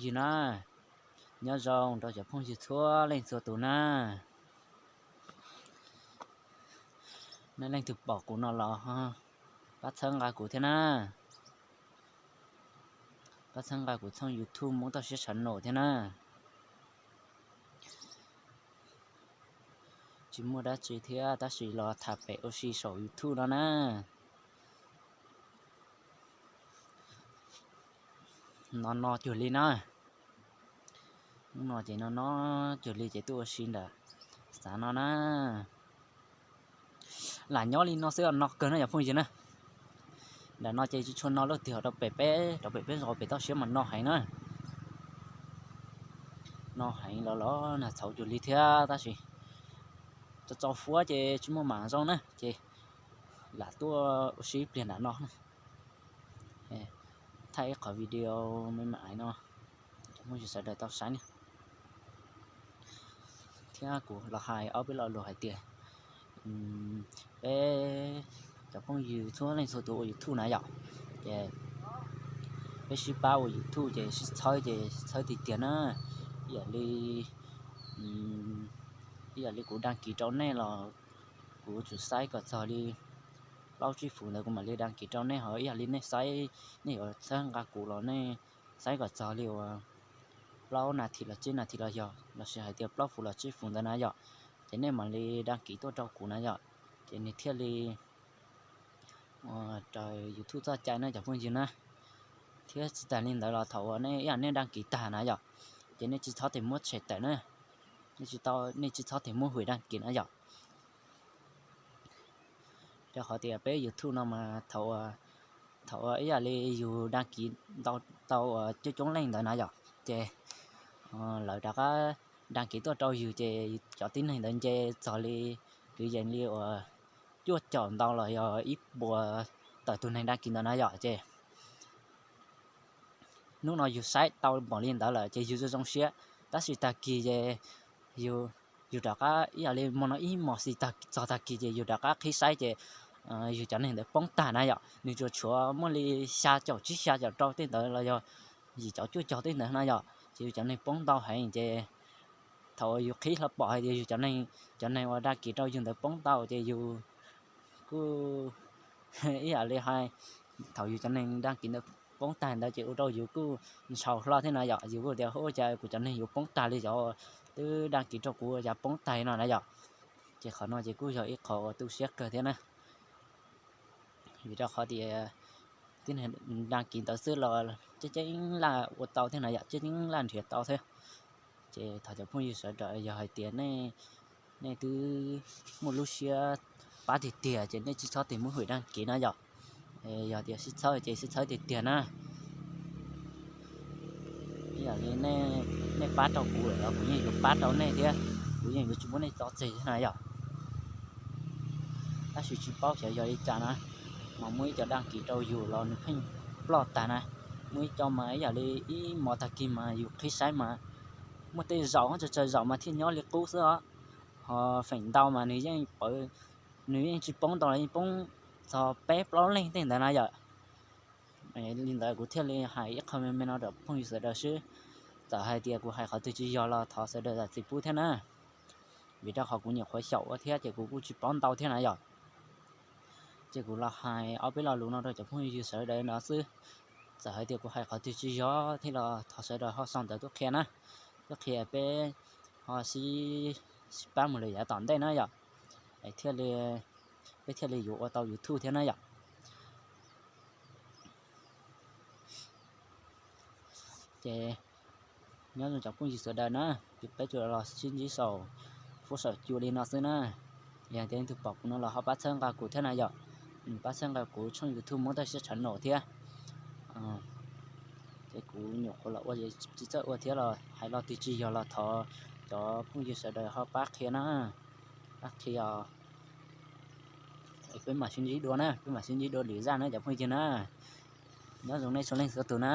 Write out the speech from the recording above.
ywg na, nyob zoo rau cov phooj ywg txhua leej txhua tus na. Nej leej twg pom kuv no los pab txhawb nqa kuv thiab na, pab txhawb nqa kuv txhooj YouTube Hmoob Toj Siab Channel thiab na. Tsis muaj dab tsi thiab tab sis los tham pem ua si saum YouTube no na. No no cuag li na. Hnub no ces no no cuag li ces tuaj ua si ntawm xav no na. Lam nyob li no xwb no kawg no cov phooj ywg na. Ntawm no ces tsis tshua no lub twg, rau pem peb, rau pem peb zos pem toj siab mas no heev na. No heev los los nag txhauv cuag li thiab tab sis txo txo fuab ces tsis muaj mam zoo na ces lam tuaj ua si ib pliag nram no. Thaij ib qhov video me me ais no cov phooj ywg sawv daws tau saib na. Thiab kuv los hais ob peb lo lus hais tias peb cov phooj ywg txhua leej txhua tus ua YouTube na yom, ces peb sib pab ua YouTube ces sib txhawb ces txhawb tiag tiag na. Ib yam li, ib yam li kuv dag kis rau nej los kuv tsum saib kom txog li plaub tsib feem ntawd kuv mam li dag kis rau nej, ho ib yam li nej saib, nej yuav txhawb nqa kuv los nej saib kom txog li uas plaub nas this los tsib nas this los yog lossis hais tias plaub feem los tsib feem ntawd na yom, ces nej mam li dag kis tuaj rau kuv na yom, ces nws thiaj li raws YouTube txoj cai na cov phooj ywg na. Thiab tsis tas li ntawd los thaum uas nej ib yam nej dag kis tag na yom, ces nej tsis txhob tes muab tshem tawm na, nej tsis txhob tes muab hwm dag kis na yom. Rau qhov tias peb YouTube no mas thaum, thaum ib yam li yus dag kis tau uas coob coob leej ntawd na yom, ces lawv rov qab dag kis tuaj rau yus ces cov tib neeg ntawd nce txog li kwv yees li uas cuaj caum ntau los yog ib puas tawm tus neeg dag kis ntawd na yom, ces hnub no yus saib tau npaum li ntawd lawm ces yus zoo zoo siab, tab sis tag kis ces yus rov qab ib yam li hmo no ib hmos xis txog tag kis ces yus rov qab qhib saib ces yus cov neeg ntawd poob tag na yom, nws tsuas tshuav muaj li xya caum tsib xya caum rau tej ntawd los yog yim caum cuaj caum tej ntawd na yom, ces yus cov neeg poob ntau heev ces thaum uas yus qhib hlo pom hais tias yus cov neeg, cov neeg uas dag kis rau yus ntawd poob ntau ces yus kuj ib yam li hais, thaum yus cov neeg dag kis ntawd poob tag ntawd ces ua rau yus kuj ntshau hlo thiab na yom, yus kuj tias ua cas kuv cov neeg yuav poob tag li cov twb dag kis rau kuv cas poob tag no na yom, ces qhov no ces kuj yog ib qho uas tu siab kawg thiab na. Vim rau qhov tias tib neeg dag kis ntawd xwb los ceeb ceeb laj ua tau thiab na yom, ceeb ceeb laj nrhiav tau thiab. Ces thov cov phooj ywg sawv daws yog hais tias nej twb muaj lub siab pab tiag tiag ces nej tsis txhob tes muab hwm dag kis na yom. Yog tias sib txhawb ces sib txhawb tiag tiag na. Ib yam li nej pab rau kuv lawm los kuv yeej yuav pab rau nej thiab, kuv yeej yuav tsis muab nej tso tseg na yom. Tab sis tsis paub xyov yog li cas na, mas muaj ib co dag kis rau yus los nws pheej ploj tag na. Muaj ib co mas ib yam li ib hmos tag kis mas yus qhib saib mas muaj tej zaum tsawg tsawg zaum mas thiaj nyob li qub xwb os. Ho feem ntau mas nws yeej pawv, nws yeej tsis poob ntau los yeej poob txog peb plaub leeg tej ntawd na yom. Li ntawd kuv thiaj li hais ib qho me me no rau phooj ywg sawv daws xwb. Txawm hais tias kuv hais qhov twg tsis yog los thov sawv daws zam txim pub thiab na. Vim rau qhov kuv nyuam qhuav xyaum ua thiab ces kuv kuj tsis paub ntau thiab na yom. Ces kuv los hais ob peb lo lus no rau cov phooj ywg sawv daws no xwb. Txawm hais tias kuv hais qhov twg tsis yog thiab los thov sawv daws ho sau ntawv tuaj qhia na, tuaj qhia peb ho sib, sib pab mus lawm yav tom ntej na yom, thiaj li, peb thiaj li yuav ua tau YouTube thiab na yom. Ces nyob zoo cov phooj ywg sawv daws na, peb tsuas los sib ntsib saum, fuab saum cua li no xwb na. Yog tias leej twg pom kuv no los ho pab txhawb nqa kuv thiab na yom. Pab txhawb nqa kuv tshooj YouTube Hmoob Toj Siab Channel thiab. Ces kuv nyuam qhuav los ua tsis txawj ua thiab los hais lo twg tsis yog los thov cov phooj ywg sawv daws ho pab qhia na, pab qhia. Peb mam sib ntsib dua na, peb mam sib ntsib dua lwm zaj na cov phooj ywg na. Nyob zoo nej txhua leej txhua tus na.